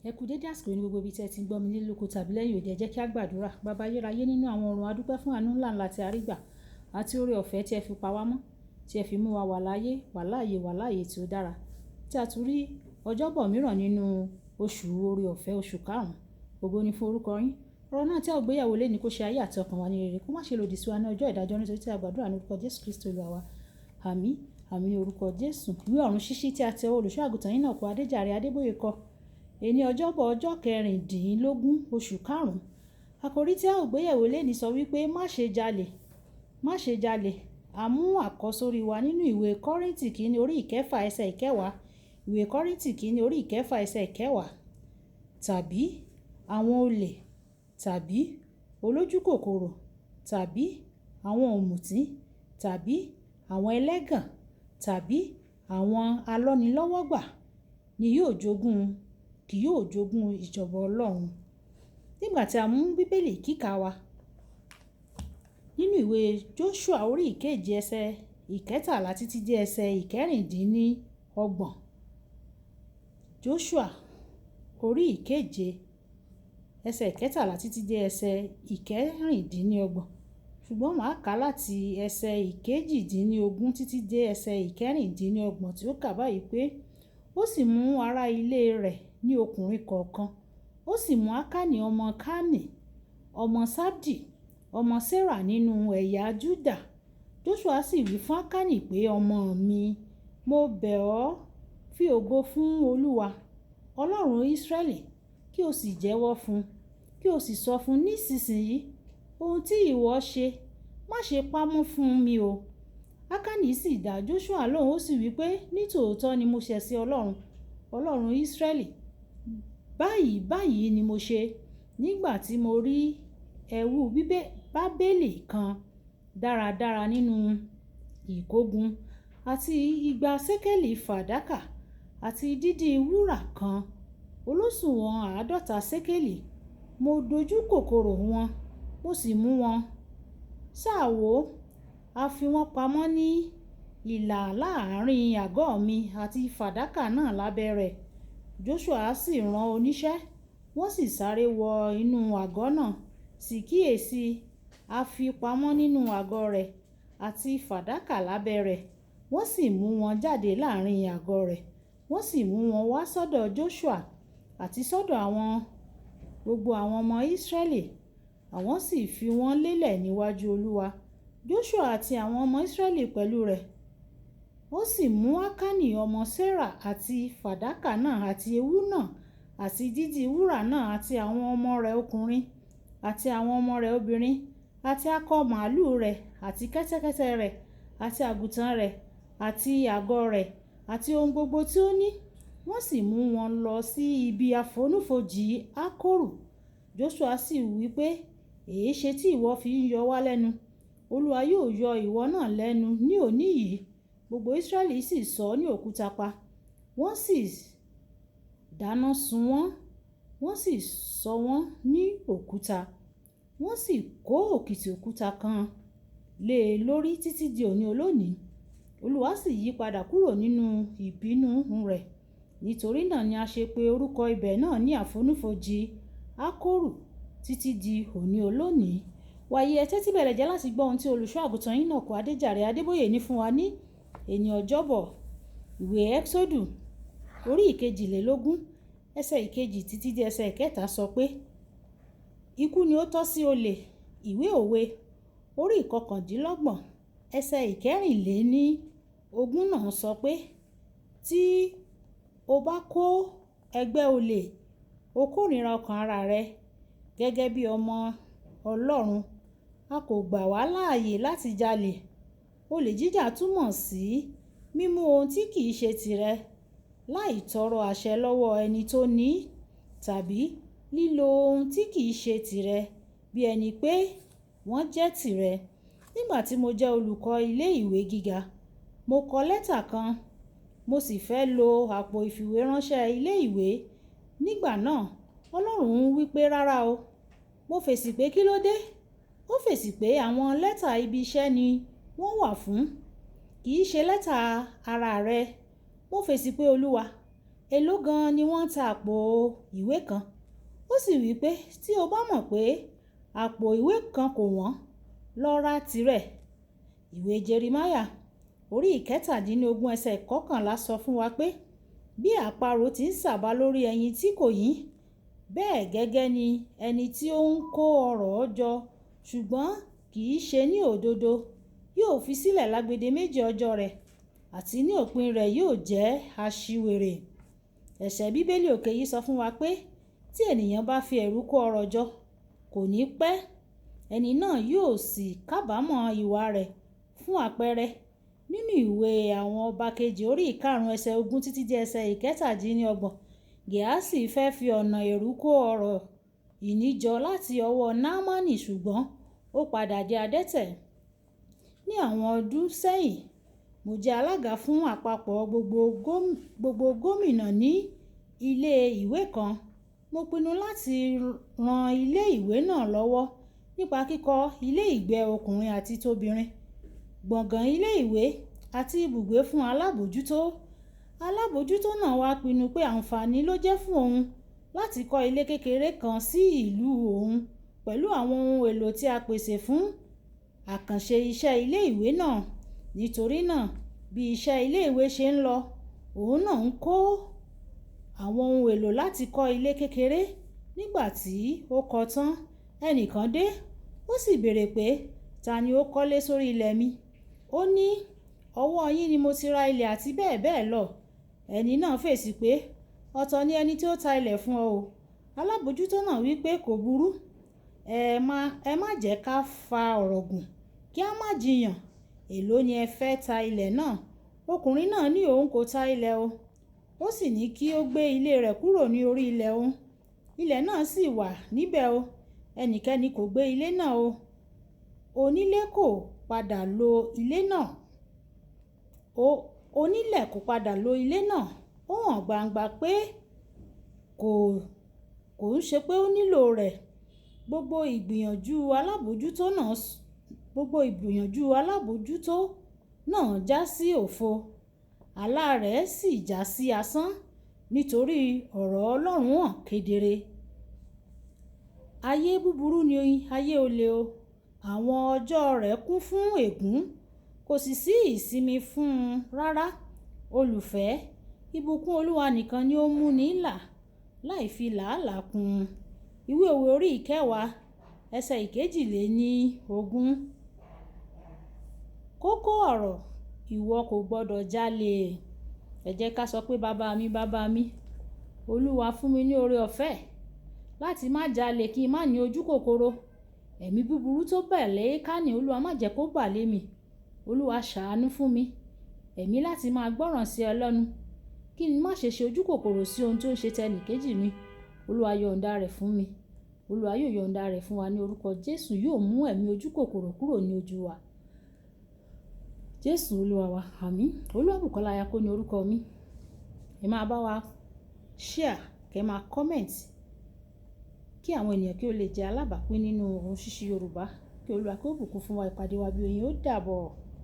Ẹ kú dédé àsìkò ní gbogbo ibi tí ẹ ti ń gbọ́ mi nílé lóko tàbí lẹ́yìn òde. Ẹ jẹ́ kí a gbàdúrà. Baba ayérayé nínú àwọn ọ̀run, a dúpẹ́ fún àánú ńlá ńlá tí a rí gbà àti oore ọ̀fẹ́ tí ẹ fi pa wá mọ́, tí ẹ fi mú wa wà láyé, wà láàyè, wà láàyè tí ó dára. Tí a tún rí ọjọ́bọ̀ mìíràn nínú oṣù oore ọ̀fẹ́, oṣù karùn-ún. Ògo ni fún orúkọ yín. Ọ̀rọ̀ náà tí a ó gbéyẹ̀wò lénìí kó ṣe ayé àti ọkàn wa ní rere, kó má ṣe lòdì sí wa ní ọjọ́ ìdájọ́, nítorí tí a gbàdúrà ní orúkọ Jésù Kristi Olúwa wa. Àmín. Àmín ní orúkọ Jésù. Ìwé ọ̀run ṣíṣí tí a tẹ olùṣọ́ àgùntàn yín náà kọ Adéjàre Adébóyè kọ. Èní ọjọ́bọ̀ ọjọ́ kẹrìndínlógún oṣù karùn-ún. Àkòrí tí a ó gbéyẹ̀wò lénìí sọ wípé má ṣe jalè, má ṣe jalè. A mú àkọ́sórí wa nínú ìwé Kọ́ríńtì kìíní orí ìkẹfà ẹsẹ̀ ìkẹwàá. Ìwé Kọ́ríńtì kìíní orí ìkẹfà ẹsẹ̀ ìkẹwàá. Tàbí àwọn olè, tàbí olójúkòkòrò, tàbí àwọn ọ̀mùtí, tàbí àwọn ẹlẹ́gàn, tàbí àwọn alọ́nilọ́wọ́gbà ni yóò jogún, kì yóò jogún ìjọba Ọlọ́run. Nígbà tí a mú Bíbélì kíkà wa nínú ìwé Joshua orí ìkeje ẹsẹ̀ ìkẹtàlá títí dé ẹsẹ̀ ìkẹrìndínlọ́gbọ̀n. Joshua orí ìkeje ẹsẹ̀ ìkẹtàlá títí dé ẹsẹ̀ ìkẹrìndínlọ́gbọ̀n. Ṣùgbọ́n màá kà láti ẹsẹ̀ ìkejìdínlógún títí dé ẹsẹ̀ ìkẹrìndínlọ́gbọ̀n tí ó kà báyìí pé, ó sì mú ará ilé rẹ̀ ní ọkùnrin kọ̀ọ̀kan. Ó sì mú Akani ọmọ Karmi, ọmọ Sabdi, ọmọ Sera nínú ẹ̀yà Juda. Joshua sì wí fún Akani pé, ọmọ mi, mo bẹ̀ ọ́, fi ògo fún Olúwa, Ọlọ́run Israẹli, kí o sì jẹ́wọ́ fún, kí o sì sọ fún nísinsìnyí ohun tí ìwọ ṣe, má ṣe pamọ́ fún mi o. Akani sì dá Joshua lóhùn, ó sì wí pé, nítòótọ́ ni mo ṣẹ̀ sí Ọlọ́run, Ọlọ́run Israẹli. Báyìí báyìí ni mo ṣe nígbà tí mo rí ẹ̀wù Bábélì kan dáradára nínú ìkógun àti igba ṣékélì fàdákà àti dídì wúrà kan olósùnwọ̀n 50 ṣékélì. Mo dojú kòkòrò wọn, mo sì mú wọn. Ṣá wò, a fi wọ́n pamọ́ ní ìlà láàárín àgọ́ mi àti fàdákà náà lábẹ́ rẹ̀. Joshua sì rán oníṣẹ́, wọ́n sì sáré wọ inú àgọ́ náà, sì kíyèsi, a fi pamọ́ nínú àgọ́ rẹ̀ àti fàdákà lábẹ́ rẹ̀. Wọ́n sì mú wọn jáde láàrín àgọ́ rẹ̀. Wọ́n sì mú wọn wá sọ́dọ̀ Joshua àti sọ́dọ̀ àwọn gbogbo àwọn ọmọ Israẹli. Àwọn sì fi wọ́n lélẹ̀ níwájú Olúwa. Joshua àti àwọn ọmọ Israẹli pẹ̀lú rẹ̀. Ó sì mú Akani ọmọ Sera àti fàdákà náà àti ewu náà àti dídì wúrà náà àti àwọn ọmọ rẹ̀ ọkùnrin àti àwọn ọmọ rẹ̀ obìnrin àti akọ màlúù rẹ̀ àti kẹ́tẹ́kẹ́tẹ́ rẹ̀ àti àgùntàn rẹ̀ àti àgọ́ rẹ̀ àti ohun gbogbo tí ó ní. Wọ́n sì mú wọn lọ sí ibi àfonífojì Akoru. Joshua sì wí pé, èéṣe tí ìwọ fi ń yọ wá lẹ́nu? Olúwa yóò yọ ìwọ náà lẹ́nu ní òní yìí. Gbogbo Israẹli sì sọ ní òkúta pa. Wọ́n sì dáná sun wọ́n, wọ́n sì sọ wọ́n ní òkúta. Wọ́n sì kó òkìtì òkúta kan lé e lórí títí di òní olónìí. Olúwa sì yípadà kúrò nínú ìbínú rẹ̀. Nítorí náà ni a ṣe pè orúkọ ibẹ̀ náà ní àfonífojì Akoru títí di òní olónìí. Wàyí ẹ tẹ́tí bẹ̀rẹ̀ jẹ́ láti gbọ́ ohun tí olùṣọ́ àgùntàn yín náà kọ Adéjàre Adébóyè ní fún wa ní èní ọjọ́bọ̀. Ìwé Ẹ́xódù orí ìkejìlélógún ẹsẹ̀ ìkejì títí dé ẹsẹ̀ ìkẹta sọ pé, ikú ni ó tọ́ sí olè. Ìwé òwe orí ìkọkàndínlọ́gbọ̀n ẹsẹ̀ ìkẹrìnléní ogún náà sọ pé, tí o bá kó ẹgbẹ́ olè, o kórìíra ọkàn ara rẹ gẹ́gẹ́ bí ọmọ Ọlọ́run. A kò gbà wá láàyè láti jalè. Olè jíjà túmọ̀ sí mímú ohun tí kì í ṣe tìrẹ láì tọrọ àṣẹ lọ́wọ́ ẹni tó ní, tàbí lílo ohun tí kì í ṣe tìrẹ bí ẹni pé wọ́n jẹ́ tìrẹ. Nígbà tí mo jẹ́ olùkọ́ ilé ìwé gíga, mo kọ lẹ́tà kan, mo sì fẹ́ lo àpò ìfìwéránṣẹ́ ilé ìwé. Nígbà náà, Ọlọ́run ń wí pé rárá o. Mo fèsì pé kí ló dé? Ó fèsì pé àwọn lẹ́tà ibi iṣẹ́ ni wọ́n wà fún, kì í ṣe lẹ́tà ara rẹ. Mo fèsì pé Olúwa, Èló gan-an ni wọ́n ń ta àpò ìwé kan? Ó sì wí pé, tí o bá mọ̀ pé àpò ìwé kan kò wọ́n, lọ ra tirẹ̀. Ìwé Jeremáyà orí 17 ẹsẹ̀ 11 sọ fún wa pé bí àparò ti ń sàba lórí ẹyin tí kò yín, bẹ́ẹ̀ gẹ́gẹ́ ni ẹni tí ó ń kó ọrọ̀ jọ ṣùgbọ́n kì í ṣe ní òdodo yóò fi sílẹ̀ lágbede méjì ọjọ́ rẹ̀, àti ní òpin rẹ̀ yóò jẹ́ aṣiwèrè. Ẹsẹ̀ Bíbélì òkè yìí sọ fún wa pé tí ènìyàn bá fi ẹ̀rù kó ọrọ̀ jọ, kò ní pẹ́, ẹni náà yóò sì kábàámọ̀ ìwà rẹ̀. Fún àpẹẹrẹ, nínú ìwé àwọn ọba kejì orí 5 ẹsẹ̀ 20 títí dé ẹsẹ̀ 27, Gẹ́hásì fẹ́ fi ọ̀nà èrú kó ọrọ̀ ìní jọ láti ọwọ́ Náámánì, ṣùgbọ́n ó padà di adẹ́tẹ̀. Ní àwọn ọdún sẹ́yìn, mo jẹ́ alága fún àpapọ̀ gbogbo gómìnà ní ilé ìwé kan. Mo pinnu láti ran ilé ìwé náà lọ́wọ́ nípa kíkọ́ ilé ìgbé ọkùnrin àti tóbìnrin, gbọ̀ngàn ilé ìwé àti ibùgbé fún alábòójútó. Alábòójútó náà wá pinnu pé àǹfààní ló jẹ́ fún òun láti kọ́ ilé kékeré kan sí ìlú òun pẹ̀lú àwọn ohun èlò tí a pèsè fún àkànṣe iṣẹ́ ilé ìwé náà. Nítorí náà, bí iṣẹ́ ilé ìwé ṣe ń lọ, òun náà ń kó àwọn ohun èlò láti kọ́ ilé kékeré. Nígbà tí ó kọ́ tán, ẹnìkan dé, ó sì béèrè pé, ta ni ó kọ́lé sórí ilẹ̀ mi? Ó ní, ọwọ́ yín ni mo ti ra ilẹ̀ àti bẹ́ẹ̀ bẹ́ẹ̀ lọ. Ẹni náà fèsì pé, ọ̀tọ̀ ni ẹni tí ó ta ilẹ̀ fún ọ o. Alábòójútó náà wí pé kò burú, ẹ má jẹ́ ká fa ọ̀rọ̀ gùn, kí a má jiyàn. Èló ni ẹ fẹ́ ta ilẹ̀ náà? Ọkùnrin náà ní òun kò ta ilẹ̀ o. Ó sì ní kí ó gbé ilé rẹ̀ kúrò ní orí ilẹ̀ òun. Ilẹ̀ náà sì wà níbẹ̀ o. Ẹnikẹ́ni kò gbé ilé náà o. Onílé kò padà lo ilé náà. Onílẹ̀ kò padà lo ilé náà. Ó hàn gbangba pé kò ń ṣe pé ó nílò rẹ̀. Gbogbo ìgbìyànjú alábòójútó náà já sí òfo. Àlá rẹ̀ sì já sí asán nítorí ọ̀rọ̀ Ọlọ́run hàn kedere. Ayé búburú ni ayé olè o. Àwọn ọjọ́ rẹ̀ kún fún ègún, kò sì sí ìsinmi fún un rárá. Olùfẹ́, ìbùkún Olúwa nìkan ni ó mú ní là láì fi làálàá kún un. Ìwé òwe orí 10 ẹsẹ̀ 22. Kókó ọ̀rọ̀, ìwọ kò gbọdọ̀ jalè. Ẹ jẹ́ ká sọ pé bàbá mi, bàbá mi, Olúwa fún mi ní oore ọ̀fẹ́ láti má jalè kí n má ní ojú kòkòrò. Ẹ̀mí búburú tó bà lé Kánì, Olúwa má jẹ́ kó bà lé mi. Olúwa ṣàánú fún mi. Ẹ̀mí láti máa gbọ́ràn sí Ọlọ́run, kí n má ṣe ṣe ojú kòkòrò sí ohun tó ń ṣe tẹnì kejì mi. Olúwa yọ̀ǹda rẹ̀ fún mi. Olúwa yóò yọ̀ǹda rẹ̀ fún wa ní orúkọ Jésù, yóò mú ẹ̀mí ojú kòkòrò kúrò ní ojú wa. Jésù Olúwa wa, àmín. Olúwabùkọ́lá Ayako ní orúkọ mi. Ẹ máa bá wa share, kẹ́ máa comment kí àwọn ènìyàn kí ó lè jẹ́ alábàápín nínú ohun ṣíṣe Yorùbá. Kí Olúwa kí ó bùkún fún wa, ìpàdé wa bí oyin ó dàbọ̀.